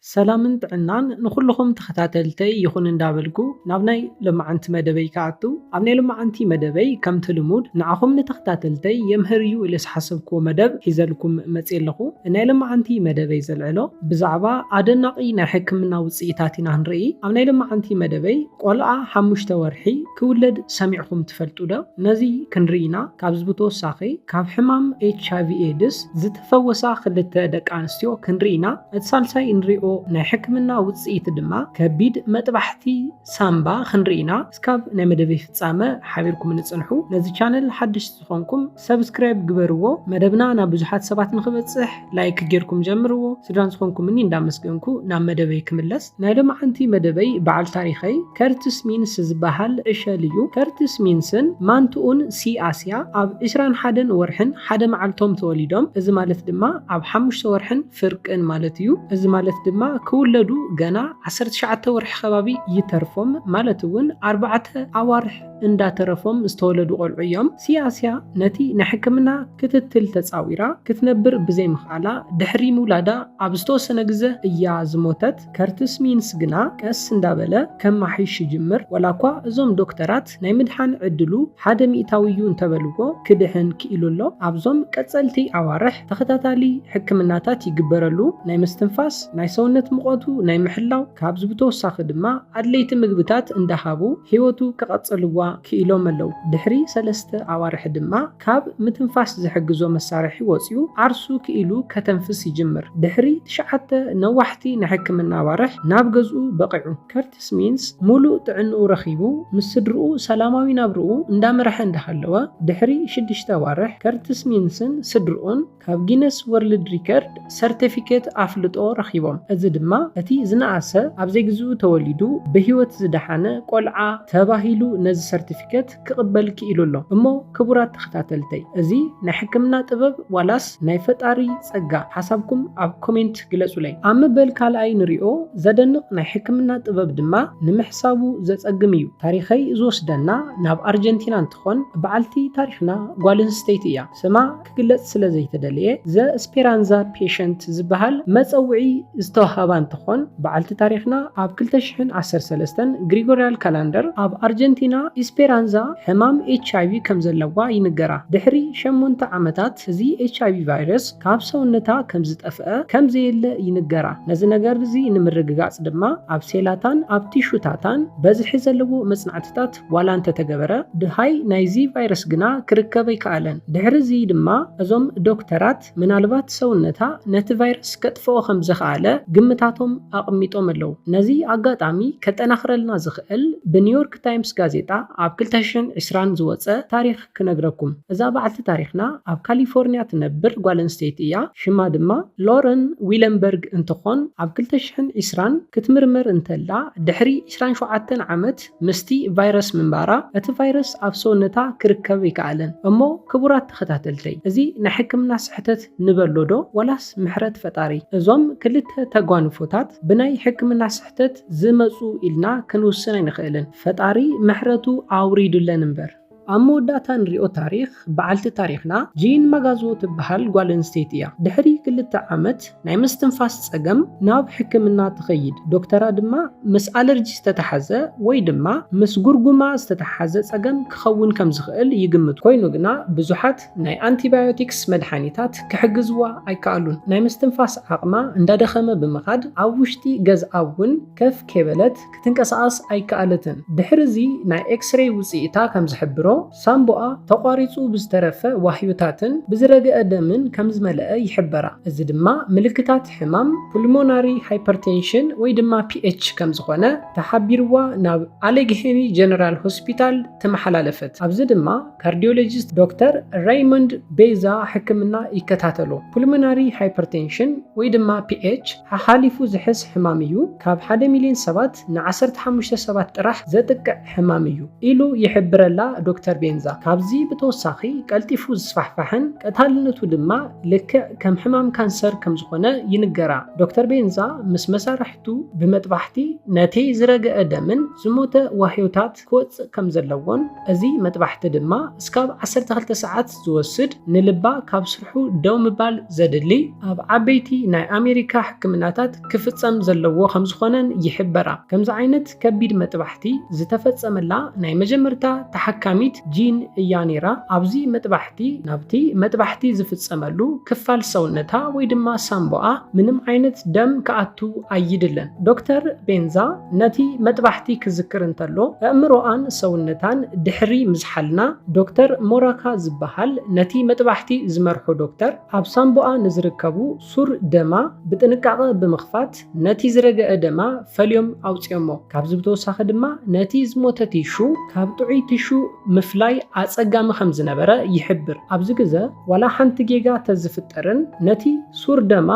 ሰላምን ጥዕናን ንኹልኹም ተኸታተልተይ ይኹን እንዳበልኩ ናብ ናይ ሎማዓንቲ መደበይ ክኣቱ። ኣብ ናይ ሎማዓንቲ መደበይ ከምቲ ልሙድ ንዓኹም ንተኸታተልተይ የምህር እዩ ኢለ ዝሓሰብክዎ መደብ ሒዘልኩም መፅየ ኣለኹ። ናይ ሎማዓንቲ መደበይ ዘልዕሎ ብዛዕባ ኣደናቒ ናይ ሕክምና ውፅኢታት ኢና ክንርኢ። ኣብ ናይ ሎማዓንቲ መደበይ ቆልዓ ሓሙሽተ ወርሒ ክውለድ ሰሚዕኹም ትፈልጡ ዶ? ነዚ ክንርኢ ኢና። ካብዚ ብተወሳኺ ካብ ሕማም ኤች ኣይ ቪ ኤድስ ዝተፈወሳ ክልተ ደቂ ኣንስትዮ ክንርኢ ኢና። እቲ ሳልሳይ እንሪኦ ናይ ሕክምና ውፅኢት ድማ ከቢድ መጥባሕቲ ሳምባ ክንርኢ ኢና። እስካብ ናይ መደበይ ፍፃመ ሓቢርኩም ንፅንሑ። ነዚ ቻነል ሓደሽቲ ዝኾንኩም ሰብስክራይብ ግበርዎ። መደብና ናብ ብዙሓት ሰባት ንክበፅሕ ላይክ ጌርኩም ጀምርዎ። ስድራን ዝኾንኩምኒ እንዳመስገንኩ ናብ መደበይ ክምለስ። ናይ ሎማዓንቲ መደበይ በዓል ታሪኸይ ከርትስ ሚንስ ዝበሃል ዕሸል እዩ። ከርትስ ሚንስን ማንትኡን ሲ ኣስያ ኣብ ዕስራን ሓደን ወርሕን ሓደ መዓልቶም ተወሊዶም። እዚ ማለት ድማ ኣብ ሓሙሽተ ወርሕን ፍርቅን ማለት እዩ። እዚ ማለት ድማ ክውለዱ ገና ዓሰርተ ትሽዓተ ወርሒ ከባቢ ይተርፎም፣ ማለት እውን ኣርባዕተ ኣዋርሕ እንዳተረፎም ዝተወለዱ ቆልዑ እዮም። ሲ ኣስያ ነቲ ናይ ሕክምና ክትትል ተፃዊራ ክትነብር ብዘይምኽኣላ ድሕሪ ምውላዳ ኣብ ዝተወሰነ ግዘ እያ ዝሞተት። ከርትስ ሚንስ ግና ቀስ እንዳበለ ከማሕይሽ ይጅምር። ዋላ እኳ እዞም ዶክተራት ናይ ምድሓን ዕድሉ ሓደ ሚእታዊ እዩ እንተበልዎ ክድሕን ክኢሉ ኣሎ። ኣብዞም ቀፀልቲ ኣዋርሕ ተኸታታሊ ሕክምናታት ይግበረሉ። ናይ ምስትንፋስ፣ ናይ ሰውነት ሙቐቱ ናይ ምሕላው፣ ካብዚ ብተወሳኺ ድማ ኣድለይቲ ምግብታት እንዳሃቡ ህይወቱ ክቐፅልዋ ክኢሎም ኣለዉ። ድሕሪ ሰለስተ ኣዋርሕ ድማ ካብ ምትንፋስ ዝሕግዞ መሳርሒ ወፂኡ ዓርሱ ክኢሉ ከተንፍስ ይጅምር። ድሕሪ ትሽዓተ ነዋሕቲ ናይ ሕክምና ኣዋርሕ ናብ ገዝኡ በቒዑ። ከርትስ ሚንስ ሙሉእ ጥዕንኡ ረኺቡ ምስ ስድርኡ ሰላማዊ ናብርኡ እንዳመርሐ እንዳሃለወ ድሕሪ ሽዱሽተ ኣዋርሕ ከርትስ ሚንስን ስድርኡን ካብ ጊነስ ወርልድ ሪከርድ ሰርቲፊኬት ኣፍልጦ ረኺቦም። እዚ ድማ እቲ ዝነኣሰ ኣብ ዘይግዝኡ ተወሊዱ ብህይወት ዝደሓነ ቆልዓ ተባሂሉ ነዚ ሰርቲፊኬት ክቕበል ክኢሉ ኣሎ። እሞ ክቡራት ተኸታተልተይ፣ እዚ ናይ ሕክምና ጥበብ ዋላስ ናይ ፈጣሪ ጸጋ? ሓሳብኩም ኣብ ኮሜንት ግለጹለይ። ኣብ መበል ካልኣይ ንሪኦ ዘደንቕ ናይ ሕክምና ጥበብ ድማ ንምሕሳቡ ዘጸግም እዩ። ታሪኸይ ዝወስደና ናብ ኣርጀንቲና እንትኾን በዓልቲ ታሪኽና ጓል ኣንስተይቲ እያ። ስማ ክግለጽ ስለ ዘይተደልየ ዘ ስፔራንዛ ፔሸንት ዝበሃል መጸውዒ ዝተዋህባ እንትኾን በዓልቲ ታሪኽና ኣብ ክልተ ሽሕን ዓሰርተ ሰለስተን ግሪጎሪያል ካላንደር ኣብ ኣርጀንቲና ኢስፔራንዛ ሕማም ኤች ኣይ ቪ ከም ዘለዋ ይንገራ። ድሕሪ ሸሞንተ ዓመታት እዚ ኤች ኣይ ቪ ቫይረስ ካብ ሰውነታ ከም ዝጠፍአ ከም ዘየለ ይንገራ። ነዚ ነገር እዚ ንምርግጋጽ ድማ ኣብ ሴላታን ኣብ ቲሹታታን በዝሒ ዘለዎ መጽናዕትታት ዋላ እንተተገበረ ድሃይ ናይዚ ቫይረስ ግና ክርከብ ኣይከኣለን። ድሕሪ እዚ ድማ እዞም ዶክተራት ምናልባት ሰውነታ ነቲ ቫይረስ ከጥፍኦ ከም ዝኸኣለ ግምታቶም ኣቕሚጦም ኣለዉ። ነዚ ኣጋጣሚ ከጠናኽረልና ዝኽእል ብኒውዮርክ ታይምስ ጋዜጣ ኣብ ክልተ ሽሕን ዕስራን ዝወጸ ታሪኽ ክነግረኩም። እዛ በዓልቲ ታሪኽና ኣብ ካሊፎርኒያ ትነብር ጓል ኣንስተይቲ እያ። ሽማ ድማ ሎረን ዊለንበርግ እንትኾን ኣብ ክልተ ሽሕን ዕስራን ክትምርመር እንተላ ድሕሪ ዕስራን ሸውዓተን ዓመት ምስቲ ቫይረስ ምንባራ እቲ ቫይረስ ኣብ ሰውነታ ክርከብ ኣይከኣለን። እሞ ክቡራት ተኸታተልተይ፣ እዚ ናይ ሕክምና ስሕተት ንበሎ ዶ ዋላስ ምሕረት ፈጣሪ? እዞም ክልተ ተጓንፎታት ብናይ ሕክምና ስሕተት ዝመጹ ኢልና ክንውስን ኣይንኽእልን። ፈጣሪ ምሕረቱ ኣውሪዱለን እምበር። ኣብ መወዳእታ ንሪኦ ታሪኽ በዓልቲ ታሪኽና ጂን ማጋዞ ትበሃል ጓል ኣንስተይቲ እያ። ድሕሪ ክልተ ዓመት ናይ ምስትንፋስ ጸገም ናብ ሕክምና ትኸይድ። ዶክተራ ድማ ምስ ኣለርጂ ዝተተሓዘ ወይ ድማ ምስ ጉርጉማ ዝተተሓዘ ጸገም ክኸውን ከም ዝኽእል ይግምቱ። ኮይኑ ግና ብዙሓት ናይ ኣንቲባዮቲክስ መድሓኒታት ክሕግዝዋ ኣይከኣሉን። ናይ ምስትንፋስ ዓቕማ እንዳደኸመ ብምኻድ ኣብ ውሽጢ ገዝኣ እውን ከፍ ከይበለት ክትንቀሳቐስ ኣይከኣለትን። ድሕሪ እዚ ናይ ኤክስሬይ ውፅኢታ ከም ዝሕብሮ ሳምቦኣ ተቋሪፁ ብዝተረፈ ዋህዮታትን ብዝረገአ ደምን ከም ዝመለአ ይሕበራ። እዚ ድማ ምልክታት ሕማም ፑልሞናሪ ሃይፐርቴንሽን ወይ ድማ ፒ ኤች ከም ዝኾነ ተሓቢርዋ ናብ ኣሌግሄኒ ጀነራል ሆስፒታል ተመሓላለፈት። ኣብዚ ድማ ካርዲዮሎጂስት ዶክተር ራይሞንድ ቤዛ ሕክምና ይከታተሎ። ፑልሞናሪ ሃይፐርቴንሽን ወይ ድማ ፒ ኤች ሓሓሊፉ ዝሕዝ ሕማም እዩ። ካብ ሓደ ሚልዮን ሰባት ንዓሰርተ ሓሙሽተ ሰባት ጥራሕ ዘጥቅዕ ሕማም እዩ ኢሉ ይሕብረላ ዶክተር ዶክተር ቤንዛ። ካብዚ ብተወሳኺ ቀልጢፉ ዝስፋሕፋሕን ቀታልነቱ ድማ ልክዕ ከም ሕማም ካንሰር ከም ዝኾነ ይንገራ። ዶክተር ቤንዛ ምስ መሳርሕቱ ብመጥባሕቲ ነቲ ዝረገአ ደምን ዝሞተ ዋህዮታት ክወጽእ ከም ዘለዎን፣ እዚ መጥባሕቲ ድማ እስካብ ዓሰርተ ክልተ ሰዓት ዝወስድ፣ ንልባ ካብ ስርሑ ደው ምባል ዘድሊ፣ ኣብ ዓበይቲ ናይ ኣሜሪካ ሕክምናታት ክፍጸም ዘለዎ ከም ዝኾነን ይሕበራ። ከምዚ ዓይነት ከቢድ መጥባሕቲ ዝተፈጸመላ ናይ መጀመርታ ተሓካሚት ጂን እያ ነይራ። ኣብዚ መጥባሕቲ ናብቲ መጥባሕቲ ዝፍጸመሉ ክፋል ሰውነታ ወይ ድማ ሳምቦኣ ምንም ዓይነት ደም ክኣቱ ኣይድለን። ዶክተር ቤንዛ ነቲ መጥባሕቲ ክዝክር እንተሎ፣ ኣእምሮኣን ሰውነታን ድሕሪ ምዝሓልና፣ ዶክተር ሞራካ ዝበሃል ነቲ መጥባሕቲ ዝመርሖ ዶክተር፣ ኣብ ሳምቦኣ ንዝርከቡ ሱር ደማ ብጥንቃቐ ብምኽፋት፣ ነቲ ዝረገአ ደማ ፈልዮም ኣውጽዮሞ። ካብዚ ብተወሳኺ ድማ ነቲ ዝሞተ ቲሹ ካብ ጥዑይ ቲሹ ምፍላይ ኣጸጋሚ ከም ዝነበረ ይሕብር። ኣብዚ ግዘ ዋላ ሓንቲ ጌጋ ተዝፍጠርን ነቲ ሱር ደማ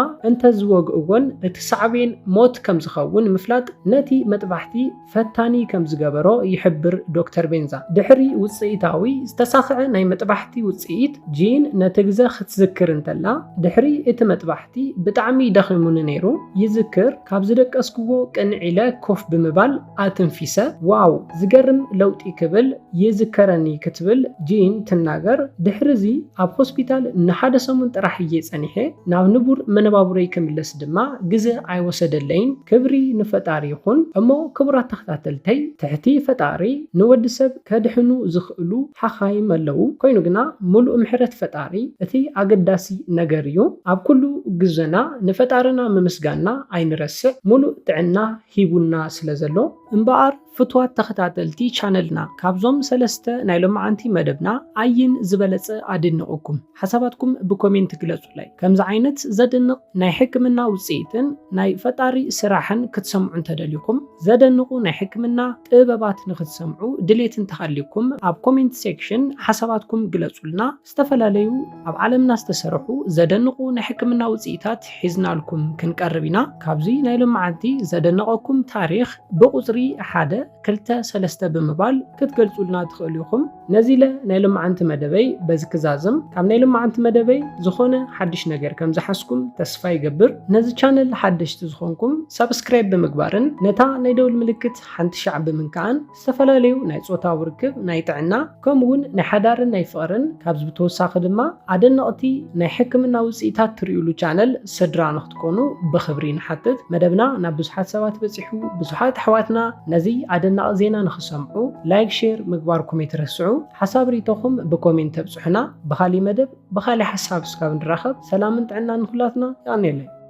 እንተዝወግእዎን እቲ ሳዕቤን ሞት ከም ዝኸውን ምፍላጥ ነቲ መጥባሕቲ ፈታኒ ከም ዝገበሮ ይሕብር ዶክተር ቤንዛ። ድሕሪ ውጽኢታዊ ዝተሳኽዐ ናይ መጥባሕቲ ውጽኢት ጂን ነቲ ግዘ ክትዝክር እንተላ፣ ድሕሪ እቲ መጥባሕቲ ብጣዕሚ ደኺሙኒ ነይሩ። ይዝክር ካብ ዝደቀስክዎ ቅንዕ ኢለ ኮፍ ብምባል ኣትንፊሰ። ዋው ዝገርም ለውጢ ክብል ይዝከረኒ ክትብል ጂን ትናገር። ድሕሪ እዚ ኣብ ሆስፒታል ንሓደ ሰሙን ጥራሕ እየ ጸኒሐ። ናብ ንቡር መነባብሮይ ክምለስ ድማ ግዘ ኣይወሰደለይን። ክብሪ ንፈጣሪ ይኹን። እሞ ክቡራት ተኸታተልተይ ትሕቲ ፈጣሪ ንወዲ ሰብ ከድሕኑ ዝኽእሉ ሓኻይም ኣለዉ። ኮይኑ ግና ምሉእ ምሕረት ፈጣሪ እቲ ኣገዳሲ ነገር እዩ። ኣብ ኩሉ ግዘና ንፈጣርና ምምስጋንና ኣይንረስዕ። ምሉእ ጥዕና ሂቡና ስለ ዘሎ። እምበኣር ፍትዋት ተኸታተልቲ ቻነልና ካብዞም ሰለስተ ናይ ሎማዓንቲ መደብና ኣየን ዝበለጸ ኣድንቕኩም? ሓሳባትኩም ብኮሜንት ግለጹለይ። ከምዚ ዓይነት ዘድንቕ ናይ ሕክምና ውጽኢትን ናይ ፈጣሪ ስራሕን ክትሰምዑ እንተደሊኹም፣ ዘደንቑ ናይ ሕክምና ጥበባት ንክትሰምዑ ድሌት እንተሃልዩኩም ኣብ ኮሜንት ሴክሽን ሓሳባትኩም ግለጹልና። ዝተፈላለዩ ኣብ ዓለምና ዝተሰርሑ ዘደንቑ ናይ ሕክምና ውጽኢታት ሒዝናልኩም ክንቀርብ ኢና። ካብዚ ናይ ሎማዓንቲ ዘደነቐኩም ታሪኽ ብቁጽሪ ሓደ፣ ክልተ፣ ሰለስተ ብምባል ክትገልጹልና ትኽእሉ ኢኹም። ነዚ ኢለ ናይ ሎማዓንቲ መደበይ በዚ ክዛዝም። ካብ ናይ ሎማዓንቲ መደበይ ዝኾነ ሓድሽ ነገር ከም ዝሓዝኩም ተስፋ ይገብር። ነዚ ቻነል ሓደሽቲ ዝኾንኩም ሳብስክራይብ ብምግባርን ነታ ናይ ደውል ምልክት ሓንቲ ሻዕ ብምንካእን ዝተፈላለዩ ናይ ጾታዊ ርክብ፣ ናይ ጥዕና፣ ከምኡ እውን ናይ ሓዳርን ናይ ፍቕርን፣ ካብዚ ብተወሳኺ ድማ ኣደነቕቲ ናይ ሕክምና ውፅኢታት ትርእዩሉ ቻነል ስድራ ንክትኮኑ ብኽብሪ ንሓትት። መደብና ናብ ብዙሓት ሰባት በፂሑ፣ ብዙሓት ኣሕዋትና ነዚ ኣደናቒ ዜና ንክሰምዑ ላይክ፣ ሼር ምግባርኩም ኣይትረስዑ። ሓሳብ ርኢቶኹም ብኮሜንት ተብፅሑና። ብኻሊእ መደብ ብኻሊእ ሓሳብ እስካብ ንራኸብ ሰላምን ጥዕናን ንኹላትና። የቐንየለይ።